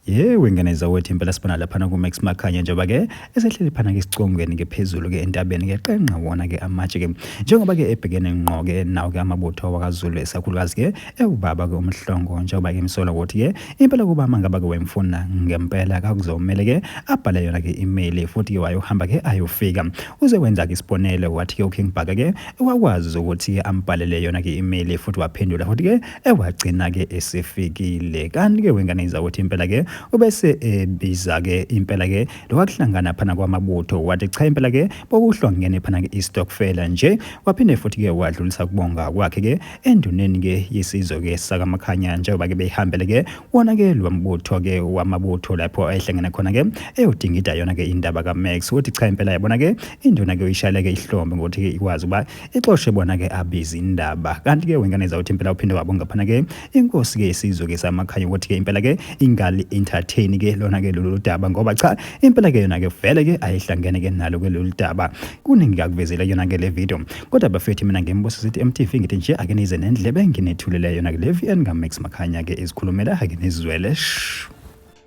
Yewe ngane zawethu, impela sibona laphana kuMax Makhanya njengoba ke esehleli phana ke esicongweni ke phezulu ke entabeni ke qenqa wona ke amatshe ke njengoba ke ebhekene ngqo ke nawo ke amabutho wakaZulu, esakhulukazi ke ewubaba ke uMhlongo, njengoba ke emsola ukuthi ke impela kuba mangaba ke wemfuna ngempela kakuzomele ke abhale yona ke email, futhi ke wayohamba ke ayofika uze wenza ke isibonelo, wathi ke uKing Bhaka ke wakwazi ukuthi ambhalele yona ke email futhi waphendula futhi ke ewagcina ke esefikile. Kanti ke wengane izakuthi impela ke ubese ebiza ke impela ke lokwakuhlangana phana kwamabutho, wathi cha, impela ke bokuhlangene phana ke istokfela nje. Waphinde futhi ke wadlulisa kubonga kwakhe ke enduneni ke yesizwe ke sakaMakhanya, njengoba ke beyihambele ke wona ke lwambutho ke wamabutho lapho ayehlangene khona ke eyodingida yona ke indaba kaMax. Uthi cha, impela yabona ke induna ke uyishayele ke ihlombe ngokuthi ke ikwazi ukuba ixoshe bona ke abiza indaba. Kanti ke wengane zawuthi impela uphinde wabonga phana ke inkosi ke isizwe ke samakhanya ukuthi ke impela ke ingali entertain ke lona ke lolu daba, ngoba cha, impela ke yona ke vele ke ayihlangene ke nalo ke lolu daba. Kuningi kakuvezele yona ke le video, kodwa bafethu, mina ngimbuso sithi MTV, ngithi nje ake nize nendlebe nginethulele yona ke le VN kaMax Makhanya ke izikhulumela, ake nizwele.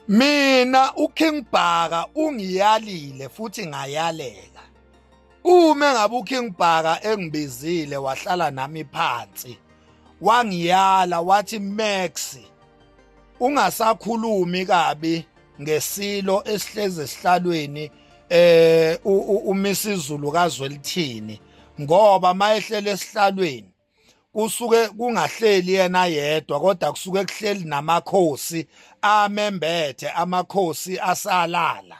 Mina uKing Bhaka ungiyalile futhi ngayalela. Uma ngabe uKing Bhaka engibizile wahlala nami phansi, wangiyala wathi, "Max, ungasakhulumi kabi ngesilo esihlezi esihlalweni uMisizulu kaZwelithini, ngoba mayehlele esihlalweni kusuke kungahleli yena yedwa, kodwa kusuke kuhleli namakhosi amembethe, amakhosi asalala.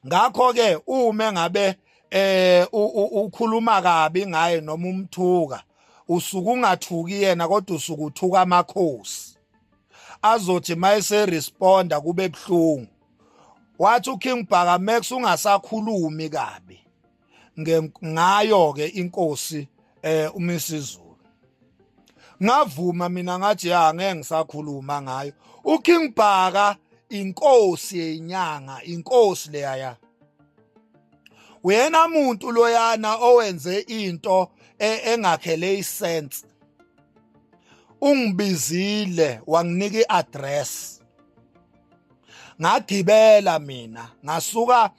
Ngakho ke uma ngabe ukhuluma kabi ngaye noma umthuka, usuke ungathuki yena, kodwa usuke uthuka amakhosi azothi mayese responda kube buhlungu." Wathi uKing Bhaka, "Max, ungasakhulumi kabi ngayo ke inkosi uMisizulu." Ngavuma mina, ngathi ya, ngeke ngisakhuluma ngayo. UKing Bhaka inkosi yenyanga, inkosi leyaya. Uyena muntu loyana owenze into engakhele isense. Ungibizile, wanginika iaddress, ngagibela mina, ngasuka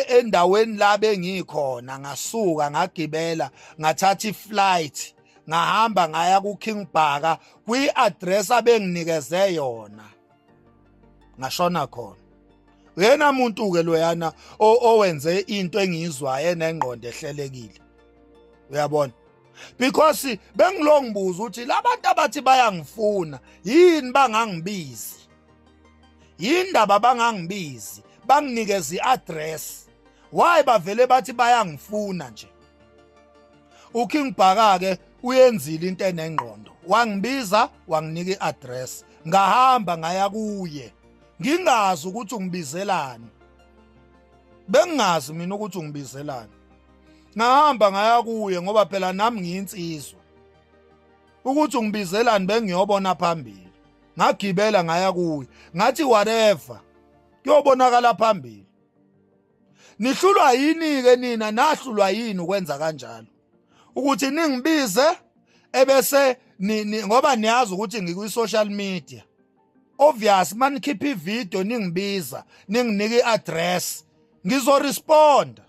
endaweni la bengikhona, ngasuka ngagibela, ngathatha iflight, ngahamba ngaya ku King Bhaka kwi-address abenginikeze yona, ngashona khona. Uyena muntu ke loyana owenze into engiyizwayo enengqondo ehlelekile, uyabona, because bengilo ngibuza ukuthi labantu abathi bayangifuna yini bangangibizi, yindaba bangangibizi banginikeza iaddress? Why bavele bathi bayangifuna nje? UKing Bhaka ke uyenzile into enengqondo, wangibiza, wanginika iaddress, ngahamba ngaya kuye ngingazi ukuthi ungibizelani. Bengingazi mina ukuthi ungibizelani. Ngahamba ngaya kuye ngoba phela nami ngiyinsizwa, ukuthi ungibizelani bengiyobona phambili. Ngagibela ngaya kuye, ngathi whatever, kuyobonakala phambili. Nihlulwa yini ke nina? Nahlulwa yini ukwenza kanjalo, ukuthi ningibize ebese ngoba niyazi ukuthi ngikwi social media? Obvious, manikhipha ivideo, ningibiza, ninginika iaddress, ngizoresponda.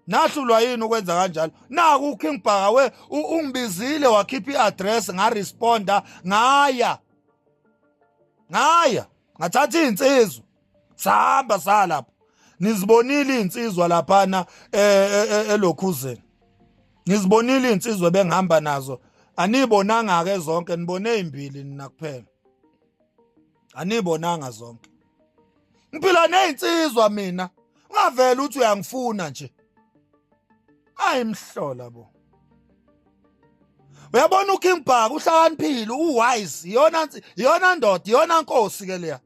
Nahlulwa yini ukwenza kanjalo? Naku uKing Bhaka we ungibizile, wakhipha iaddress, ngaresponda, ngaya, ngathatha izinsizwa, sahamba salapha. Nizibonile izinsizwa laphana elokhuzeni, nizibonile izinsizwa bengihamba nazo. Anibonanga ke zonke, nibone ezimbili nina kuphela, anibonanga zonke. Ngiphila nezinsizwa mina, ungavela uthi uyangifuna nje. Ayimhlola bo. Uyabona, uKing Bhaka uhlakaniphile, uwise, iyona ndoda, iyona nkosi ke leya,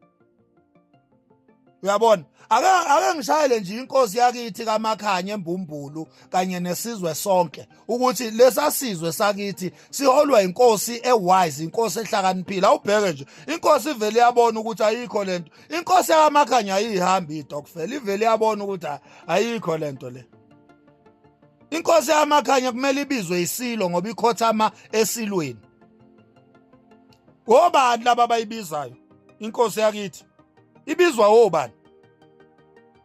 uyabona. Ake ngishayele nje inkosi yakithi kaMakhanya eMbumbulu kanye nesizwe sonke ukuthi lesasizwe sakithi siholwa inkosi ewise, inkosi ehlakaniphile. Awubheke nje, inkosi ivele yabona ukuthi ayikho lento. Inkosi yakaMakhanya ayihambi istokfela, ivele yabona ukuthi ayikho lento le. Inkosi yamakhanya kumele ibizwe isilo ngoba ikhothama esilweni. Obani laba abayibizayo? Inkosi yakithi ibizwa obani?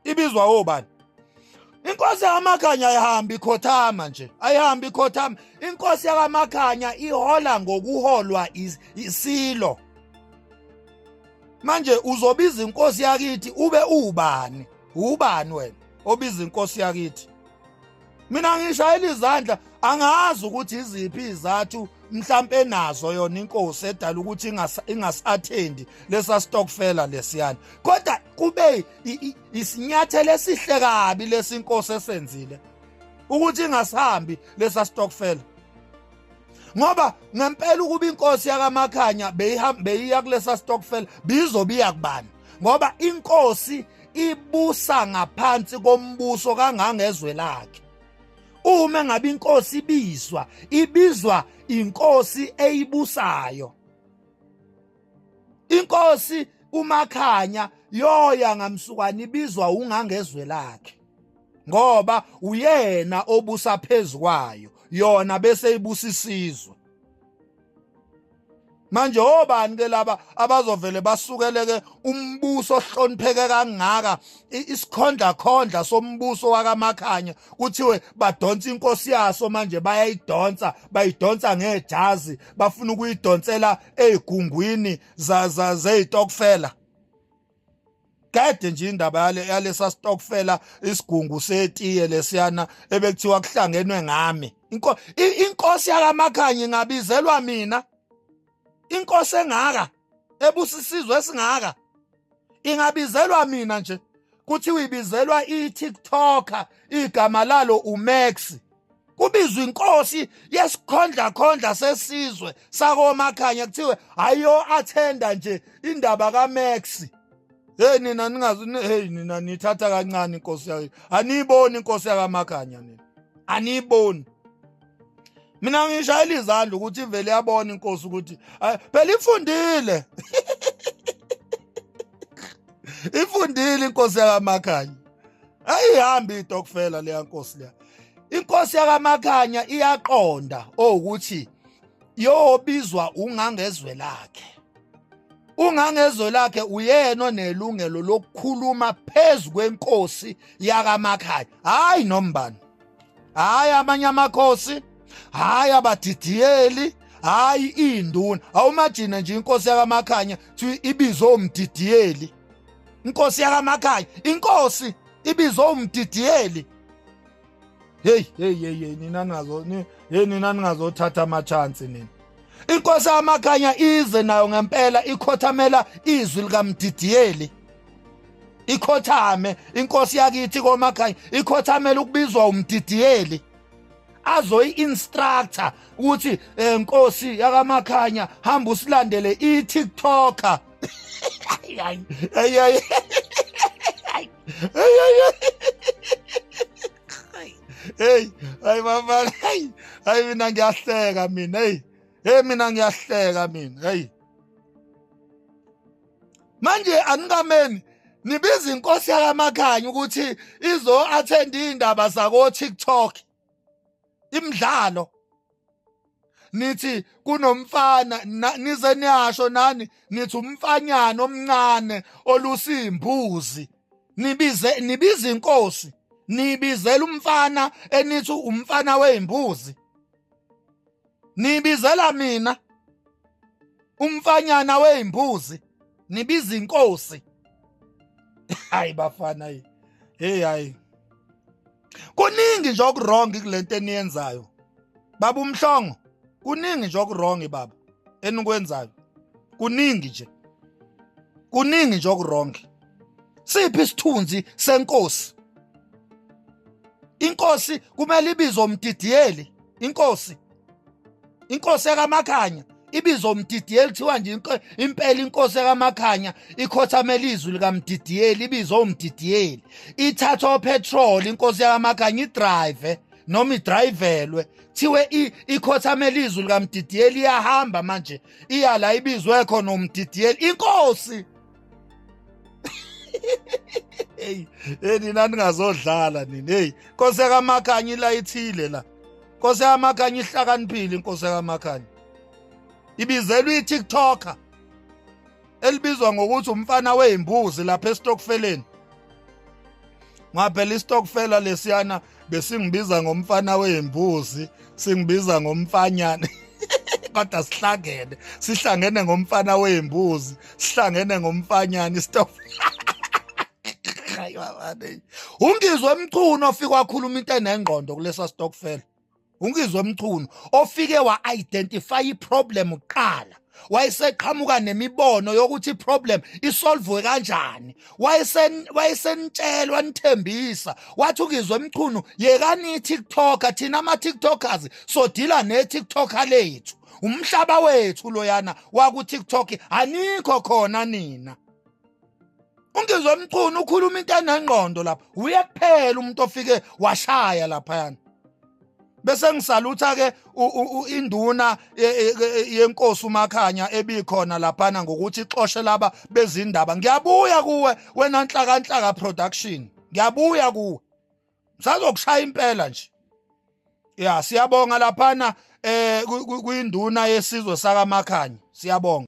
Ibizwa obani? Inkosi yamakhanya ayihambi ikhothama nje, ayihambi ikhothama. Inkosi yakamakhanya ihola ngokuholwa isilo. Manje uzobiza inkosi yakithi ube ubani? Ubani wena obiza inkosi yakithi? Mina ngishayela izandla, angazi ukuthi iziphi izathu mhlampe nazo yona inkosi edala ukuthi ingasi-attendi lesa stokfela lesiyana, kodwa kube isinyathelo esihle kabi lesinkosi esenzile ukuthi ingasihambi lesa stokfela, ngoba ngempela ukuba inkosi yakamakhanya beyiya kulesa stokfela bizobiya kubani? Ngoba inkosi ibusa ngaphansi kombuso kangangezwe lakhe. Uma ngabe inkosi ibizwa, ibizwa inkosi eyibusayo. Inkosi uMakhanya yoya ngamsukwana ibizwa ungangezwe lakhe, ngoba uyena obusa phezu kwayo yona bese ibusa isizwe. Manje obani ke laba abazovele basukeleke umbuso ohlonipheke kangaka, isikhondla khondla sombuso wakaMakhanya, kuthiwe badonsa inkosi yaso? Manje bayayidonsa, bayidonsa ngejazi, bafuna ukuyidonsela ezigungwini zeyitokfela. Kade nje indaba yale yalesa stokfela, isigungu setiye lesiyana ebekuthiwa kuhlangenwe ngami, inkosi yakamakhanya ingabizelwa mina? Inkosi engaka ebusisizwe esingaka ingabizelwa mina nje? Kuthiwa ibizelwa i-TikToker igama lalo uMax, kubizwa inkosi yesikhondla khondla sesizwe sakomakhanya, kuthiwe ayo attenda nje indaba kaMax. Hey nina ningazi, hey nina nithatha kancane inkosi yayo, aniyiboni inkosi yakamakhanya nina, aniyiboni. Mina ngishayela izandla ukuthi ivele yabona inkosi ukuthi phela ifundile, ifundile inkosi yakamakhanya, ayihambi itokfela leya nkosi leya. Inkosi yakamakhanya iyaqonda ukuthi yobizwa ungangezwe lakhe, ungangezwe lakhe uyena onelungelo lokukhuluma phezu kwenkosi yakamakhanya, hayi nombani, hayi amanye amakhosi, hayi abadidiyeli, hayi induna. Awumajina nje inkosi yakamakhanya thi ibizwe umdidiyeli, inkosi yakamakhanya, inkosi ibizwe umdidiyeli. Hey hey hey hey, nina ningazo, hey nina ningazothatha ama chance nina. Inkosi yamakhanya ize nayo ngempela ikhothamela izwi likamdidiyeli, ikhothame inkosi yakithi komakhanya ikhothamela ukubizwa umdidiyeli azoyi-instructor ukuthi nkosi yakamakhanya hamba usilandele i-TikToker. Ay ay ay ay ay, hey ay baba, hey ay, mina ngiyahleka mina, hey hey, mina ngiyahleka mina. Hey manje anikameni nibiza inkosi yakamakhanya ukuthi izo attend indaba zako TikTok imidlalo, nithi kunomfana, nize niyasho nani, nithi umfanyana omncane olusimbuzi, nibize, nibiza inkosi, nibizela umfana enithi umfana wezimbuzi, nibizela mina umfanyana wezimbuzi, nibiza inkosi. Hayi bafana, hey hayi, kuningi nje okuwrong kulento eniyenzayo baba umhlongo, kuningi nje okuwrong baba enikwenzayo, kuningi nje, kuningi nje okuwrong. Siphi isithunzi senkosi? Inkosi kumele ibizwe umdidiyeli, inkosi, inkosi yakamakhanya ibizwa umdidiyeli, kuthiwa nje impela inkosi yakamakhanya ikhothamela izwi likamdidiyeli, ibizwa umdidiyeli, ithathwa upetrol inkosi yakamakhanya idrive noma idrayivelwe, kuthiwe ikhothamela izwi likamdidiyeli, iyahamba manje iya la ibizwe khona umdidiyeli inkosi. Hey hey nina ningazodlala nini, hey nkosi yakamakhanya ilayithile la, nkosi yakamakhanya ihlakaniphile, inkosi yakamakhanya ibizelwe i-TikToker. Elibizwa ngokuthi umfana wezimbuzi lapha estokfeleni. Ngaphela istokfela lesiyana besingibiza ngomfana wezimbuzi, singibiza ngomfanyana. Kodwa sihlangene, sihlangene ngomfana wezimbuzi, sihlangene ngomfanyana istokfela. Ungizwe Mchunu ofika wakhuluma into enengqondo kulesa stokfela. Ungizwe Mchunu ofike wa-identify i-problem kuqala, wayeseqhamuka nemibono yokuthi i-problem isolvwe kanjani. Wayesenitshela, wanithembisa, wathi uNgizwe Mchunu, yekani i-TikToker, thina ama-TikTokers sodila ne-TikToker lethu, umhlaba wethu loyana waku-TikTok, anikho khona nina. Ungizwe Mchunu ukhuluma into enengqondo lapha, uye kuphela umuntu ofike washaya laphayana. Bese ngisalutha ke induna yenkosi uMakhanya ebikhona laphana ngokuthi ixoshe laba bezindaba. Ngiyabuya kuwe wena Nhlakanhlaka Production, ngiyabuya kuwe, ngisazokushaya impela nje. Ya, siyabonga laphana kwinduna yesizwe sakaMakhanya, siyabonga.